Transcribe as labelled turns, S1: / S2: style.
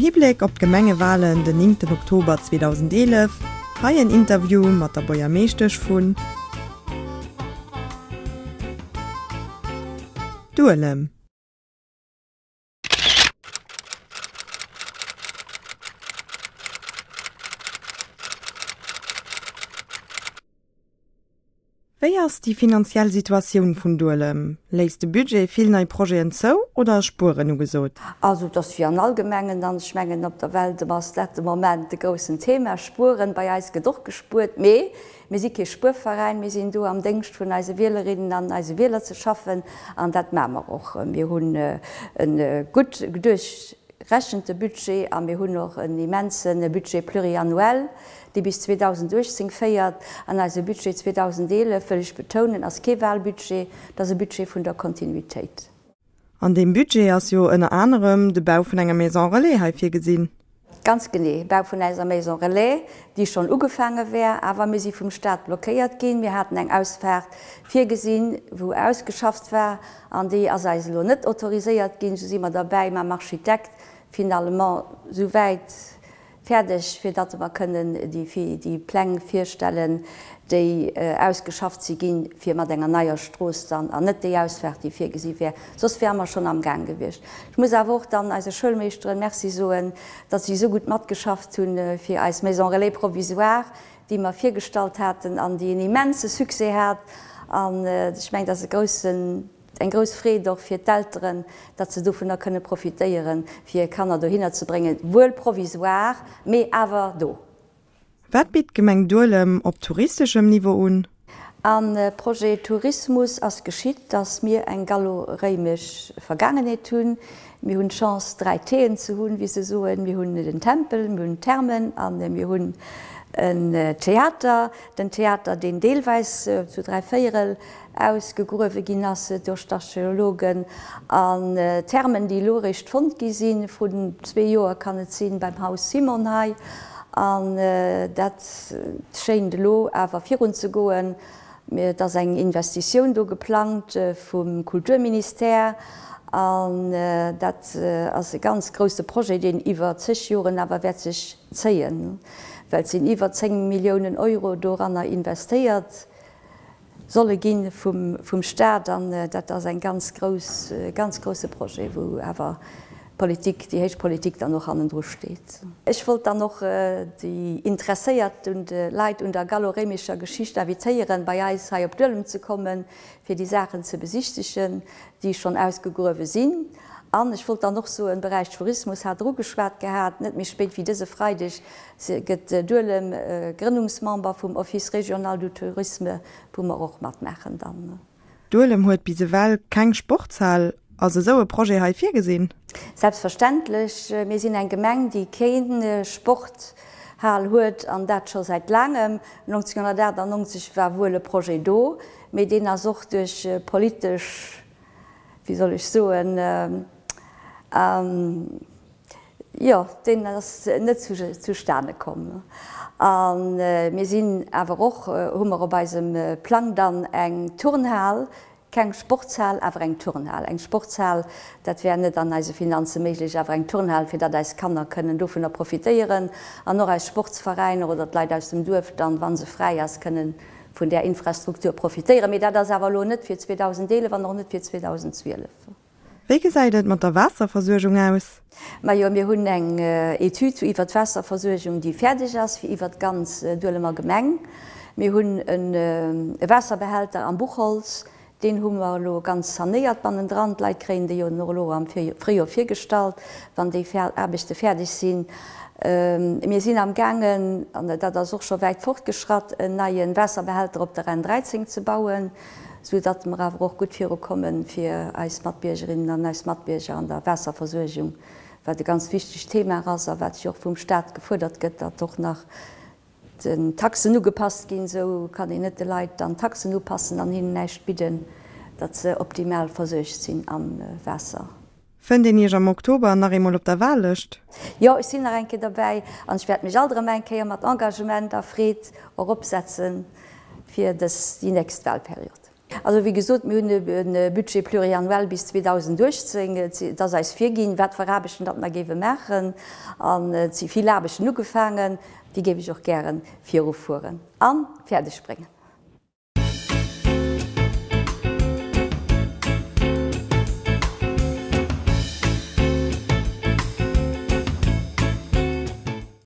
S1: Hibléck op d'Gemengewalen den 9 Oktober 2011, hei en Interview mat der Buergermeeschtesch vun Duelem. Wéi ass déi finanziell Situatioun vun Duelem? Léisst de Budget vill nei Projeten zou oder ass Spueren ugesot?
S2: Also et ass wéi an all Gemengen an ech mengen op der Welt ass dat de Moment de groussen Thema, Spueren. Bei eis gëtt och gespuert, mee mir si kee Spuerveräin, mir sinn do am Déngscht vun eise Wielerinnen an eise Wieler ze schaffen an dat maache mer och. Mir hunn e gutt duerchrechente Budget a mir hunn och en immense Budget pluriannuel, dee bis 2018 féiert. An eise Budget 2011, wëll ech betounen, ass kee Wahlbudget, et ass e Budget vun der Kontinuitéit.
S1: An deem Budget ass jo ënner anerem de Bau vun enger Maison Relais hei virgesinn.
S2: Ganz genee, Bau vun eiser Maison Relais, déi schonn ugefaange wär, awer mir si vum Staat blockéiert ginn. Mir haten eng Ausfaart virgesinn, wou ausgeschafft war, an déi ass eis elo net autoriséiert ginn. Sou si mer derbäi mam Architekt finalement souwäit Fäerdeg, fir datt mer kënnen déi Pläng virstellen, déi ausgeschafft si ginn, fir mat enger neier Strooss dann, an net déi Ausfaart, déi virgesi wär. Soss wäre mer schonn amgaang gewiescht. Ech muss awer och dann eise Schoulmeeschteren Merci soen, datt si esou gutt matgeschafft hunn, fir eis Maison relais provisoire, déi mer virgestallt haten an déi en immense Succès hat. An ech mengen, dat ass e groussen. Eng grouss Freed och fir d'Elteren, datt se dovunner kënne profitéieren, fir hir Kanner dohinner ze bréngen, wuel provisoire, mee awer do.
S1: Wat bitt d'Gemeng Duelem op touristeschem Niveau un?
S2: Am Projet Tourismus ass geschitt, datt mir eng gallo-réimesch Vergaangenheet hunn. Mir hunn d'Chance, 3 T'en ze hunn, wéi se soen. Mir hunn den Tempel, mir hunn d'Thermen a mir hunn en Theater. Den Theater, deen deelweis zu dräivéierel ausgegruewe ginn ass duerch d'Archeologen, an d'Thermen, déi elo eréischt fonnt gi sinn, vrun zwee Joer kann et sinn, beim Haus Simon hei. An dat schéint elo awer virunzegoen. Et ass eng Investitioun do geplangt vum Kulturministère an dat ass e ganz grousse Projet, deen iwwer zeg Joren awer wäert sech zéien, well et sinn iwwer 10 Milliounen Euro doranner investéiert solle gi vum Staat an dat ass eng ganz grouss, ganz grousse Projet, wou awer d'Politik, déi héich Politik dann och hannendru steet. Ech wollt dann och déi interesséiert Leit un der gallo-réimescher Geschicht invitéieren, bei eis hei op Duelem ze kommen, fir déi Saachen ze besichtegen, déi schonn ausgegruewe sinn. An ech wollt dann och soen, Beräich Tourismus hat Der ugeschwat gehat, net méi spéit wéi dëse Freideg gëtt Duelem Grënnungsmember vum Office régional du tourisme, wou mer och matmaachen dann.
S1: Duelem huet bis ewell keng Sportshal. Ass esou e Projet hei virgesinn?
S2: Selbstverständlech. Mir sinn eng Gemeng, déi keen Sporthal huet, an dat scho säit laangem. 1998 war wuel e Projet do, mee deen ass och duerch politesch, wéi soll ech soen, Jo, deen ass net zustane komm. A mir sinn awer och, hu mer op eisem Plang dann eng Turnhal, keng Sportshal, awer eng Turnhal. Eng Sportshal, dat wär net an eise Finanze méiglech, awer eng Turnhal, fir datt eis Kanner kënnen dovunner profitéieren an och eis Sportsveräiner oder d'Leit aus dem Duerf dann, wa se fräi ass, kënnen vun där Infrastruktur profitéieren. Mee dat ass awer elo net fir 2011 an och net fir 2012.
S1: Wéi gesäit et mat der Waasserversuergung aus?
S2: Majo, mir hunn eng Etüd iwwert d'Waasserversuergung, déi fäerdeg ass fir iwwert d'ganz Duelemer Gemeng. Mir hunn e Waasserbehälter am Buchholz, deen hu mer elo ganz sanéiert bannendran. D'Leit kréien dee jo och elo am Fréijoer virgestallt, wann déi Aarbechte fäerdeg sinn. Mir sinn am gaangen, an dat ass och scho wäit fortgeschratt, en neie Waasserbehälter op der N 13 ze bauen. sou datt mer awer och gutt virukommen, fir eis Matbiergerinnen an eis Matbierger an der Waasserversuergung, wat e ganz wichtegt Thema ass a wat jo och vum Stat gefuerdert gëtt, datt och nach d'Taxen ugepasst ginn. Esou kann een net de Leit dann d'Taxen upassen an hinnen näischt bidden, datt se optimal versuergt sinn am Waasser.
S1: Fënnt een Iech am Oktober nach eemol op der Wahllëscht?
S2: Jo, ech sinn nach eng Kéier derbäi an ech wäert mech alt erëm eng Kéier mat Engagement a Freed och opsetzen fir dës, déi nächst Wahlperiod. Also wéi gesot, mir hunn e Budget pluriannuel bis 2018. Et ass eis virginn, wat fir Aarbechten datt mer géiwe maachen. An et si vill Aarbechten ugefaangen, déi géif ech och gäre virufueren a fäerdeg bréngen.